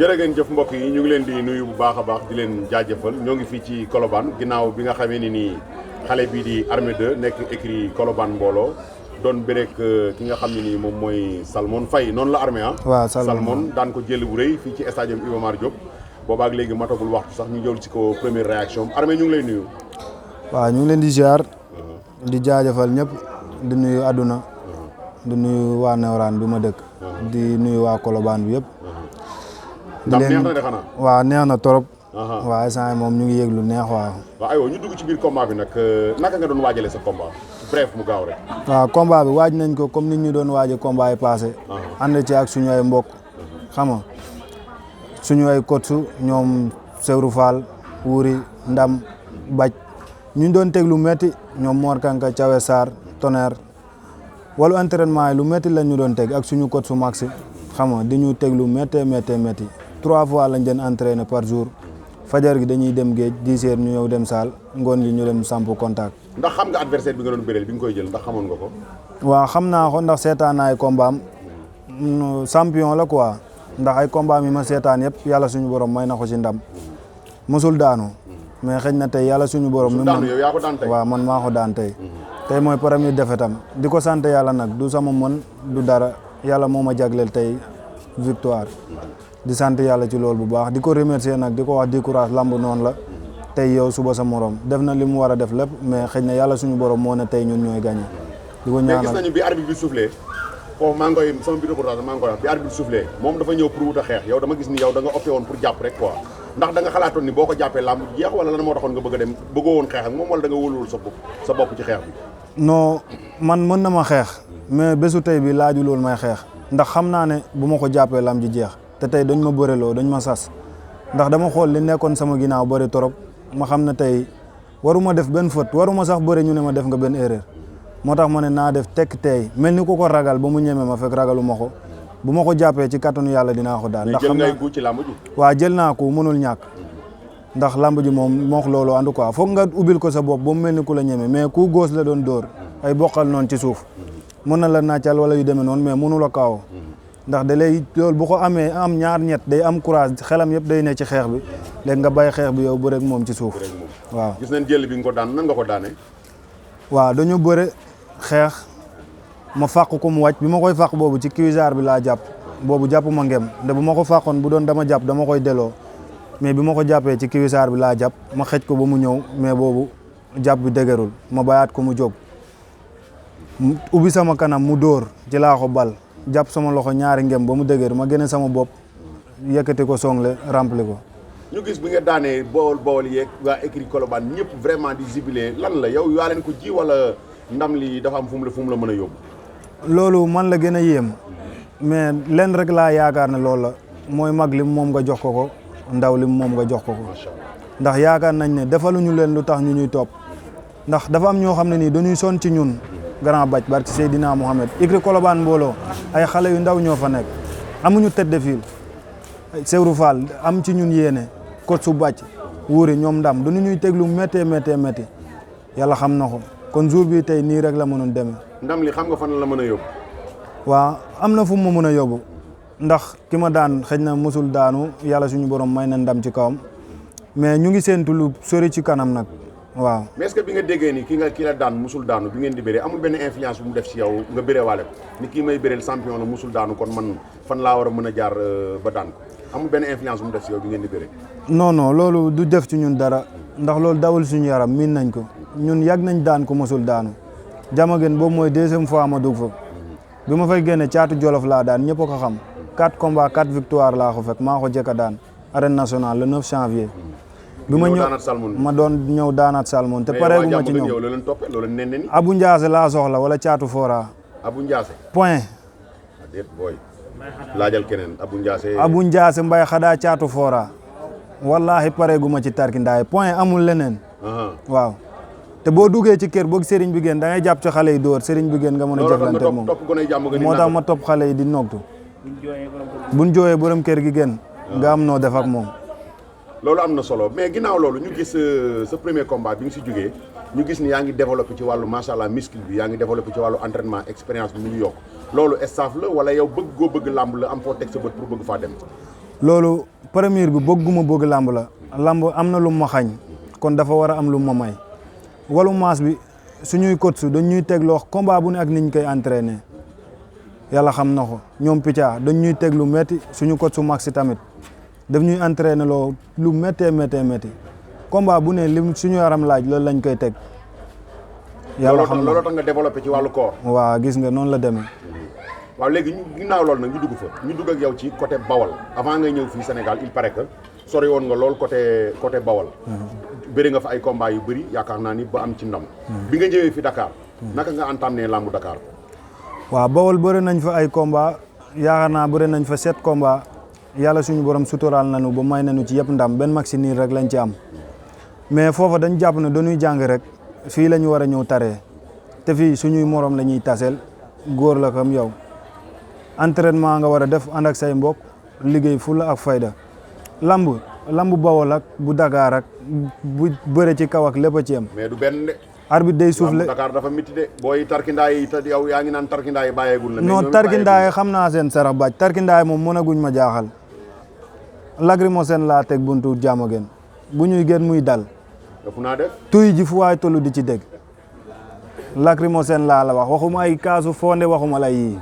jërë ngeen jëf mbokk yi ñu ngi leen di nuyu bu baax a baax di leen jaajëfal ñoo ngi fii ci Colobane ginnaaw bi nga xamee ni nii xale bii di Armé 2 nekk écrit Colobane mbooloo doon bëreek ki nga xam ne nii moom mooy Salmon Faye noonu la Armé ah. waaw Salmon daan ko jël bu rëy fii ci stade Iba Mar Diop boobaak léegi matagul waxtu sax ñu jël ci ko première réaction Armé ñu ngi lay nuyu. waaw ñu ngi leen di ziar di jaajëfal ñëpp di nuyu àdduna di nuyu waa Newraan bi ma dëkk di nuyu waa Colobane bi yëpp. ndam neex na de xanaa. waaw neex na trop. waaw instant moom ñu ngi yëg lu neex waaw. waaw aywa ñu dugg ci biir combat bi nag naka nga doon waajalee sa combat bref mu gaaw rek. waaw combat bi waaj nañ ko comme nit ñu doon waaje combat yi passé. ànd ci ak suñu ay mbokk xam nga suñu ay coach ñoom Sewru Fall Wuri Ndam Baj ñu doon teg lu métti ñoom Mor Kanka Thiawé Sarr Tonnerre wàllu entraînement yi lu métti lañ ñu doon teg ak suñu coach su Maxi xam nga di ñu teg lu méttee métti 3 fois lañ den entraîné par jour fajar gi dañuy dem géej 10 heures ñu ñëw dem saal ngoon gi ñu dem samp contact. ndax xam nga adversaire bi nga doon bëreel bi nga koy jël ndax xamoon nga ko. waaw xam naa ko ndax seetaan naa ay combat am champion la quoi ndax ay combat mi ma seetaan yëpp yàlla suñu borom may na ko ci ndam mosul daanu mais xëy na tey yàlla suñu borom. mosul daanu yow yaa ko daan tey. waaw man maa ko daan tey. tey mooy premier défaite am di ko sant yàlla nag du sama mën du dara yàlla moo ma jagleel tey victoire. di sant yàlla ci loolu bu baax di ko remercier nag di ko wax di courage lamb noonu la tey yow suba sa morom def na li mu war a def lépp mais xëy na yàlla suñu borom moo ne tey ñun ñooy gagné. di ko ñaanal mais gis nañu bi arbitre bi soufflé foofu maa ngi koy sama biir reportage maa ngi koy wax bi arbitre bi soufflé moom dafa ñëw pour wut a xeex yow dama gis ni yow da nga opté woon pour jàpp rek quoi ndax da nga xalaatoon ni boo ko jàppee lamb jeex wala lan moo taxoon nga bëgg a dem bëggoo woon xeex ak moom wala da nga wóoluwul sa bopp ci xeex bi. non man mën na ma xeex mais bésu tey bi laaju loolu may xeex ndax xam naa ne bu ma ko jàppee lamb ji jeex te tey dañ ma bëreloo dañ ma sas ndax dama xool li nekkoon sama ginnaaw bëri trop ma xam ne tey waruma def benn faute waruma sax bëri ñu ne ma def nga benn erreur moo tax ma ne naa def tekk tey mel ni ku ko ragal ba mu ñeme ma fekk ragalu ma ko bu ma ko jàppee ci kattanu yàlla dinaa ko daal. ndax xam naa ci làmb ji. waaw jël naa ko mënul ñàkk ndax làmb ji moom moo loolu en tout cas foog nga ubbil ko sa bopp ba mu mel ni ku la ñeme mais ku góos la doon dóor ay bokkal noonu ci suuf mën na la nàccal wala yu demee noonu mais mënu la kaaw ndax da lay loolu bu ko amee am ñaar ñett day am courage xelam yëpp day ne ci xeex bi léegi nga bàyyi xeex bi yow bëre ak moom ci suuf waaw. gis nañ jël bi nga ko daan nan nga ko daanee. waaw dañu bëre xeex ma fàq ko mu wàcc bi ma koy fàq boobu ci cuisard bi laa jàpp boobu jàpp ma ngem nde bu ma ko fàqoon bu doon dama jàpp dama koy delloo mais bi ma ko jàppee ci cuisard bi laa jàpp ma xëj ko ba mu ñëw mais boobu jàpp bi dëgërul ma bayaat ko mu jóg ubbi sama kanam mu dóor ci laa ko bal jàpp sama loxo ñaari ngem ba mu dëgër ma génne sama bopp yëkkati ko songle rempli ko. ñu gis bi nga daanee Bawol yeeg waa écurie Colobane ñëpp vraiment di jubilé lan la yow yaa leen ko ji wala ndam li dafa am fu mu la mën a yóbbu. loolu man la gën a yéem mais leen rek laa yaakaar ne loolu la mooy mag lim moom nga jox ko ndaw lim moom nga jox ko ndax yaakaar nañ ne defaluñu leen lu tax ñu ñuy topp ndax dafa am ñoo xam ne nii dañuy sonn ci ñun. Grand Bac barki Seydina Mohamed écurie Colobane mbooloo ay xale yu ndaw ñoo fa nekk amuñu tête de file Sewru Fall am ci ñun yéene kot su bàcc wuuri ñoom ndam dañu ñuy teglu méttee yàlla xam na ko kon jour bi tey nii rek la mënoon demee. ndam li xam nga fan la mën a yóbbu. waaw am na fu mu mën a yóbbu ndax ki ma daan xëy na mosul daanu yàlla suñu borom may na ndam ci kawam mais ñu ngi séentu lu sori ci kanam nag. waaw mais est-ce que bi nga déggee ni ki la daan musul daanu bi ngeen di bëree amul benn influence bu mu def ci yow nga bëree waale ko ni kii may bëreel champion la musul daanu kon man fan laa war a mën a jaar ba daan ko amul benn influence bu mu def ci yow bi ngeen di bëree. non loolu du def ci ñun dara ndax loolu dawul suñu yaram miin nañ ko ñun yàgg nañ daan ko musul daanu Jamagen boobu mooy 2e fois ma dugg fa bi ma fay génne caatu Jolof laa daan ñëpp a ko xam 4 combats 4 victoire laa ko fekk maa ko jëkk a daan arène nationale le 9 janvier. bi ma ñëw ma doon ñëw daanaat Salmon te pareegu ma ci ñoom Abu Ndiaase laa soxla wala caatu Fora. Abu Ndiaase. point. déet booy laajal keneen Abu Ndiaase. Abu Ndiaase mbay xadaa caatu Fora wallahi pareegu ma ci tarkindaay point amul leneen. waaw te boo duggee ci kër boog Serigne bi gën da ngay jàpp ci xale yi dóor Serigne bi gën nga mën a jëflante moom moo tax ma topp xale yi di nogtu buñ jooyee borom kër gi gën nga am noo def ak moom. loolu am na solo mais ginnaaw loolu ñu gis sa premier combat bi nga si jógee ñu gis ni yaa ngi développé ci wàllu macha allah muscle bi yaa ngi développé ci wàllu entraînement expérience bi mu ngi yokk loolu staff la wala yow bëgg goo bëgg làmb la am foo teg sa bët pour bëgg faa dem. loolu premier bi bëgguma bëgg làmb la làmb am na lu ma xañ kon dafa war a am lu ma may walu maas bi suñuy coach dañ ñuy tegloo combat bu ne ak niñ koy entraîner yàlla xam na ko ñoom Picca dañ ñuy teg lu metti suñu coach su Maxi tamit daf ñuy entraîner loo lu méttee combat bu ne lim suñu yaram laaj loolu lañ koy teg. yàlla xam na looloo tax nga développé ci wàllu corps. waaw gis nga noonu la demee. waaw léegi ginnaaw loolu nag ñu dugg fa ñu dugg ak yow ci côté Bawol avant ngay ñëw fii Sénégal il paraît que sori woon nga lool côté Bawol. bëri nga fa ay combat yu bëri yaakaar naa ni ba am ci ndam. bi nga ñëwee fi Dakar. naka nga entamé lambu Dakar. waaw Bawol bëri nañ fa ay combat yaakaar naa bëri nañ fa 7 combat yàlla suñu borom suturaal nañu ba may nañu ci yëpp ndam benn maxi nii rek lañ ci am mais foofa dañ jàpp ne dañuy jàng rek fii la ñu war a ñëw taree te fii suñuy morom la ñuy taseel góor la comme yow entraînement nga war a def ànd ak say mbokk liggéey fulla ak fayda lamb Bawol ak bu Dakar ak bu bëre ci kaw ak lépp a ci am. mais du benn de. arbitre day soufflé Dakar dafa métti de booy tarkindaa yi te yow yaa ngi naan tarkindaa yi bàyyeegul la. non tarkindaa yi xam naa seen sarax baaj tarkindaa yi moom mënaguñ ma jaaxal lacrymogène laa teg buntu Diamaguène bu ñuy gën muy dal. ëpp naa def. tuy ji fu waay tollu di ci dégg lacrymogène laa la wax waxuma ay kaasu fonde waxuma la yii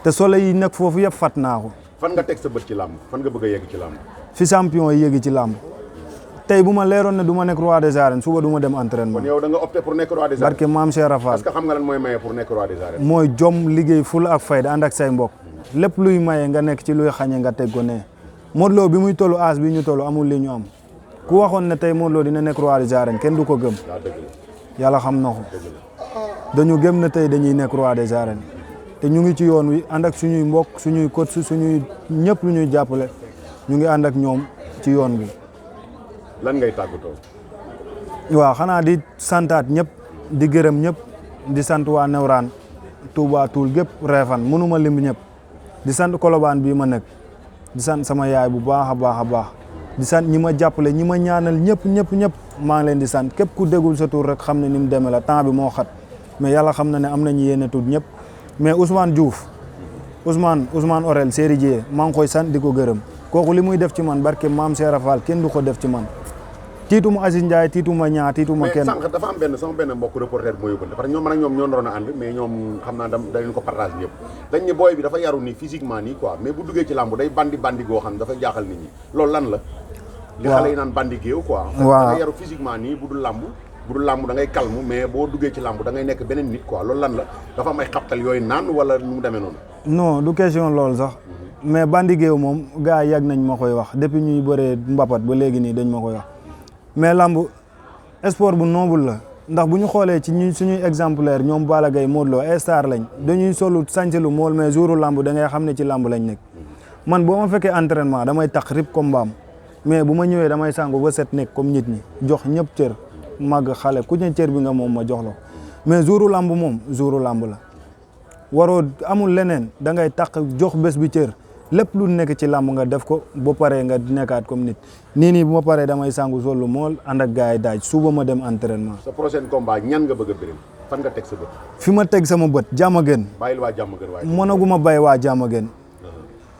te solo yi nekk foofu yëpp fat naa ko. fan nga teg sa bët ci làmb fan nga bëgg a yegg ci làmb. fi champion yi yegg ci làmb tey bu ma leeroon ne du ma nekk roi des arènes suba du ma dem entraînement. kon yow da nga opté pour nekk roi des arènes. barke maam Cheikh Rafal. parce que xam nga lan mooy maye pour nekk roi des arènes. mooy jom liggéey fula ak fayda ànd ak say mbokk lépp luy maye nga nekk ci luy xañe nga teg ko ne Modou Lo bi muy tollu âge bi ñu tollu amul li ñu am ku waxoon ne tey Modou Lo dina nekk roi des arènes kenn du ko gëm. yàlla xam na ko dañu gëm ne tey dañuy nekk roi des arènes te ñu ngi ci yoon wi ànd ak suñuy mbokk suñuy coach suñuy ñëpp lu ñuy jàppale ñu ngi ànd ak ñoom ci yoon bi. lan ngay tàggatoo. waaw xanaa di santaat ñëpp di gërëm ñëpp di sant waa Newraan Touba Toul gépp Réfane mënuma lim ñëpp di sant Colobane bii ma nekk di sant sama yaay bu baax a baax di sant ñi ma jàppale ñi ma ñaanal ñëpp maa ngi leen di sant képp ku déggul sa tur rek xam ne ni mu demee la temps bi moo xat mais yàlla xam na ne am nañu yéene tuut ñëpp mais Ousmane Diouf Ousmane Orel Séri Dié maa ngi koy sant di ko gërëm kooku li muy def ci man barke maam Cheikh Fall kenn du ko def ci man tiituma Aziz Ndiaye tiituma ñaa tiituma kenn. mais sànq dafa am sama benn mbokk reporter bu ma yóbbante parce que ñoom man ak ñoom ñoo naroon a ànd mais ñoom xam naa dañu ko partage ñëpp dañ ne booy bi dafa yaru nii physiquement nii quoi mais bu duggee ci làmb day bandi goo xam dafa jaaxal nit ñi loolu lan la. li xale yi naan bandi géew quoi. waaw da yaru physiquement nii bu dul làmb da ngay calme mais boo duggee ci làmb da ngay nekk beneen nit quoi loolu lan la dafa am ay xabtal yooyu naan wala nu mu demee noonu. non du question loolu sax mais bandi géew moom gars yi yàgg nañ ma koy wax depuis ñuy bëree mbapat ba léegi nii dañ ma koy wax mais lamb sport bu noble la ndax bu ñu xoolee ci suñuy exemplaire ñoom Balla Gaye Modou Lo ay star lañ dañuy solu sañselu mool mais jouru lamb da ngay xam ne ci lamb lañ nekk man boo ma fekkee entraînement damay tax rib comme mbaam mais bu ma ñëwee damay sangu ba set nekk comme nit ñi jox ñëpp cër màgg xale ku ne cër bi nga moom ma jox la mais jouru lamb moom jouru lamb la waroo amul leneen da ngay tax jox bés bi cër lépp lu nekk ci làmb nga def ko ba paree nga nekkaat comme nit nii bu ma paree damay sangu solu mool ànd ak gars yi daaj suba ma dem entraînement. sa prochain combat ñan nga bëgg a bëri fan nga teg sa bët. fi ma teg sama bët Diamaguène. bàyyil waa Diamaguène waaye. mënaguma bay waa Diamaguène.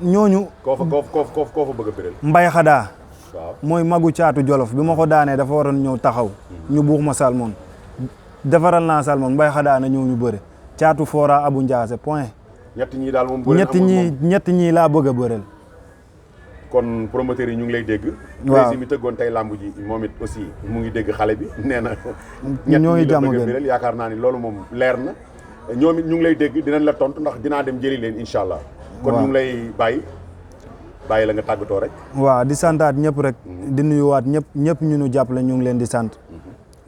ñooñu. koo fa bëgg a bëri. Mbay Xadaa. waaw mooy magu caatu Jolof bi ma ko daanee dafa waroon ñëw taxaw. ñu buux ma salmon. defaral naa salmon Mbay Xadaa na ñëw ñu bëre. caatu Fora Abu Ndiaase point. ñett ñii daal moom ñett ñii laa bëgg a bëreel. kon promoteurs yi ñu ngi lay dégg. waaw président mi tëggoon tey làmb ji moom it aussi mu ngi dégg xale bi nee na. ñoo ngi jàmm ñett ñi la bëgg a bëreel yaakaar naa ni loolu moom leer na. ñoom it ñu ngi lay dégg dinañ la tontu ndax dinaa dem jëli leen incha allah. kon ñu ngi lay bàyyi la nga tàggatoo rek. waaw di santaat ñëpp rek. di nuyuwaat ñëpp ñu nu jàppale ñu ngi leen di sant.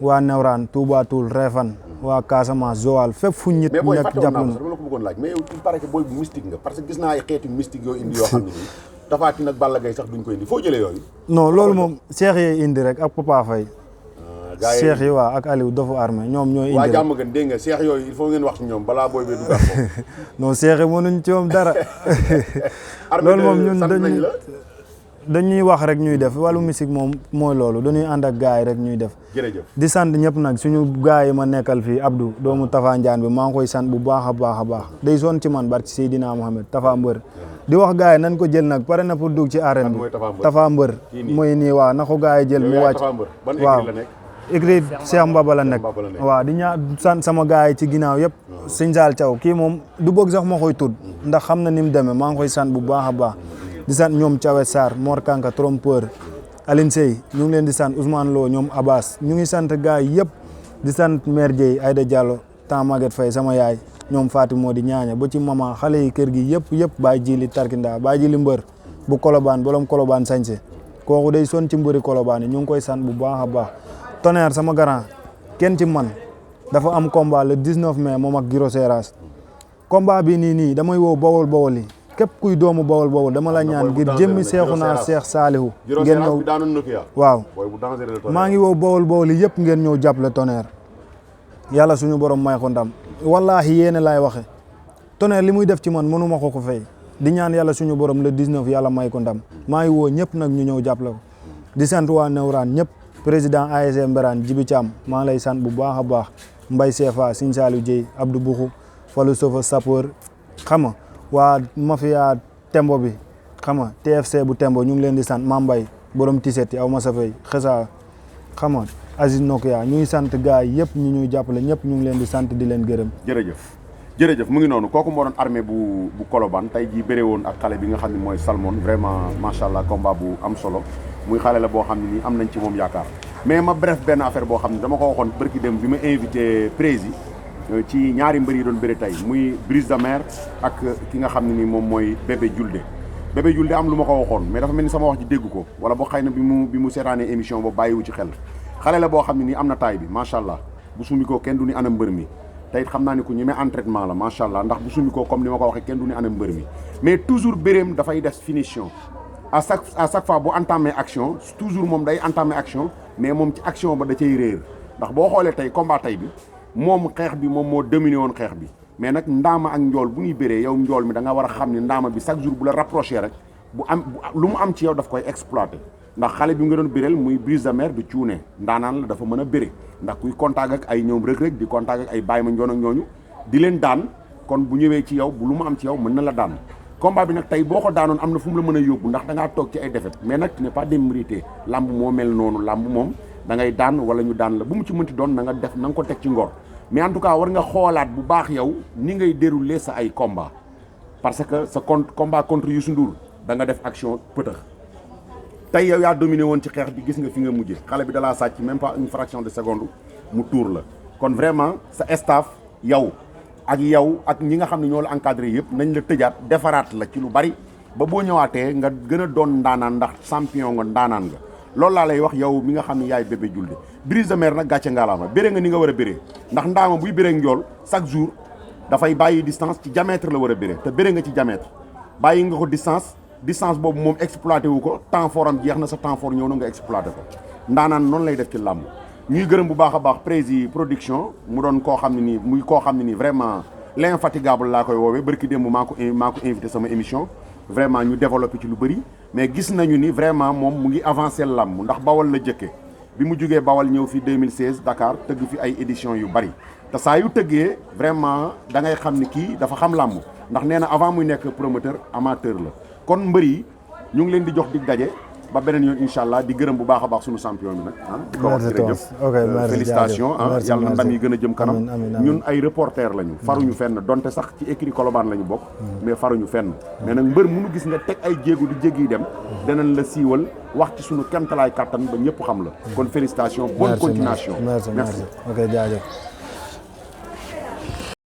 waa Newraan Touba Toul Réfane waa Casamance Joal fépp fu nit nekk jàpp na dama la ko bëggoon laaj mais yow il paraît que booy bu mystique nga parce que gis naa ay xeetu mystique yoo indi yoo xam ne nii Tapha Tine ak Balla Gaye sax duñ ko indi foo jëlee yooyu. non loolu moom Cheikh yi indi rek ak Papa Faye. gars yi Cheikh yi waa ak Aliou Dofu Armée ñoom ñooy indi waa rek jàmm gën dégg nga Cheikh yooyu il faut ngeen wax ci ñoom balaa booy bee duggaat foofu. non Cheikh yi mënuñ ci moom dara. loolu moom ñun sant nañ la. dañuy wax rek ñuy def wàllu musique moom mooy loolu dañuy ànd ak gars yi rek ñuy def. jërëjëf di sant ñëpp nag suñu gars yi ma nekkal fii Abdou doomu Tafa Ndiane bi maa ngi koy sant bu baax a baax a baax day sonn ci man barki Seydina Mohamed Tafa Mbër. di wax gars yi nañ ko jël nag pare na pour dugg ci arène bi. Tafa Mbër mooy nii waaw na ko gars yi jël mu wàcc. waaw écrit Cheikh Mbaba la nekk waaw di ñaa sant sama gars yi ci ginnaaw yëpp. Sëñ Sall Thiaw kii moom du bëgg sax ma koy tudd ndax xam na ni mu demee maa ngi koy sant bu baax a baax. di sant ñoom Thiawé Sarr Mor Kanka trompeur Aline Sey ñu ngi leen di sant Ousmane Lo ñoom Abbas ñu ngi sant gars yi yëpp di sant maire Dieye Aïda Diallo temps Maguette Faye sama yaay ñoom Fatou moo di ñaaña ba ci mama xale yi kër gi yëpp Baye Jili Tarkinda Baye Jili mbër bu Colobane bolom Colobane sañse kooku day son ci mbëri Colobane yi ñu ngi koy sant bu baax a baax Tonnerre sama grand kenn ci man dafa am combat le 19 mai moom ak Giro Seras combat bi nii damay woo bawol yi képp kuy doomu bawol dama la ñaan ngir jëmmi Seexuna Seex Saalihu ngeen ñëw waaw maa ngi woo bawol yi yëpp ngeen ñëw jàppale Tonnerre yàlla suñu borom may ko ndam wallaahi yéene laay waxe Tonnerre li muy def ci man mënuma ko fay di ñaan yàlla suñu borom le 19 yàlla may ko ndam maa ngi woo ñëpp nag ñu ñëw jàppale ko di sant waa Newraan ñëpp président ASC Mberaan Jibi Thiam maa ngi lay sant bu baax a baax Mbaye Sefa Sine Saliou Dieye Abdou Boukhou Fallou Sofa Sapeur xam nga waa mafia tembo bi xam nga TFC bu tembo ñu ngi leen di sant Mambay borom tiset yi aw ma sa fay xesa xam nga Aziz Nokia ñu ngi sant gars yi yëpp ñu ñuy jàppale ñëpp ñu ngi leen di sant di leen gërëm. jërëjëf mu ngi noonu kooku moo doon armée bu Colobane tey jii béré woon ak xale bi nga xam ne mooy Salmon vraiment macha allah combat bu am solo muy xale la boo xam ne nii am nañ ci moom yaakaar mais ma bref benn affaire boo xam ne dama ko waxoon bërki dem bi ma invité Prési ci ñaari mbër yi doon bëri tey muy Brise de Mer ak ki nga xam ne ni moom mooy Bébé Diouldé am lu ma ko waxoon mais dafa mel ni sama wax ji dégg ko wala boo xëy na bi mu seetaanee émission ba bàyyiwu ci xel xale la boo xam ne nii am na taay bi macha allah bu sumi ko kenn du ni ana mbër mi te it xam naa ni ku ñemee entraînement la macha allah ndax bu sumi ko comme ni ma ko waxee kenn du ni ana mbër mi mais toujours bëreem dafay des finition à chaque fois bu entamé action toujours moom day entamé action mais moom ci action ba da cay réer ndax boo xoolee tey combat tey bi moom xeex bi moom moo dominé woon xeex bi mais nag ndaama ak njool bu ñuy bëree yow njool mi da nga war a xam ne ndaama bi chaque jour bu la rapproché rek lu mu am ci yow daf koy exploité ndax xale bi nga doon bëreel muy Brise de Mer du cuune ndaanaan la dafa mën a bëre ndax kuy contact ak ay ñoom rëg-rëg di contact ak ay Baye Mandione ak ñooñu di leen daan kon bu ñëwee ci yow bu lu mu am ci yow mën na la daan combat bi nag tey boo ko daanoon am na fu mu la mën a yóbbu ndax da ngaa toog ci ay défaite mais nag n'est pas démérité lamb moo mel noonu lamb moom da ngay daan wala ñu daan la bu mu ci mënti doon na nga def na nga ko teg ci ngor mais en tout cas war nga xoolaat bu baax yow ni ngay dérouler sa ay combat parce que sa combat contre Youssou Ndour da nga def action pëtëx tey yow yaa dominé woon ci xeex bi gis nga fi nga mujjee xale bi dalaa sàcc même pas une fraction de seconde mu tuur la kon vraiment sa staff yow ak ñi nga xam ne ñoo la encadré yëpp nañ la tëjaat defaraat la ci lu bari ba boo ñëwaatee nga gën a doon ndaanaan ndax champion nga ndaanaan nga loolu laa lay wax yow mi nga xam ne yaay Bébé Diouldé Brise de Mer nag gàcce ngaalaama béré nga ni nga war a béré ndax ndaama buy béré njool chaque jour dafay bàyyi distance ci diamètre la war a béré te béré nga ci diamètre bàyyi nga ko distance boobu moom exploité wu ko temps fort am jeex na sa temps fort ñëw na nga exploité ko ndaanaan noonu lay def ci làmb ñuy gërëm bu baax a baax Prési production mu doon koo xam ne nii muy koo xam ne nii vraiment l'infatigable laa koy woowee barki démb maa ko invité sama émission vraiment ñu développé ci lu bëri mais gis nañu ni vraiment moom mu ngi avancé làmb ndax Bawal la jëkke bi mu jugee Bawal ñëw fi 2016 Dakar tëgg fi ay éditions yu bëri te saa yu tëggee vraiment da ngay xam ni kii dafa xam làmb ndax nee na avant muy nekk promoteur amateur la kon mbër yi ñu ngi leen di jox dig daje ba beneen yoon incha allah di gërëm bu baax a baax sunu champion bi nag di ko wax jërëjëf félicitations yàlla na ndam yi gën a jëm kanam ñun ay reporter lañu faruñu fenn donte sax ci écurie Colobane la ñu bokk mais faruñu fenn mais nag mbër mënu gis nga teg ay jéegu di jéggi dem danañ la siiwal wax ci sunu kemtalaay kattan ba ñëpp xam la kon félicitations bonne continuation merci ok jaajëf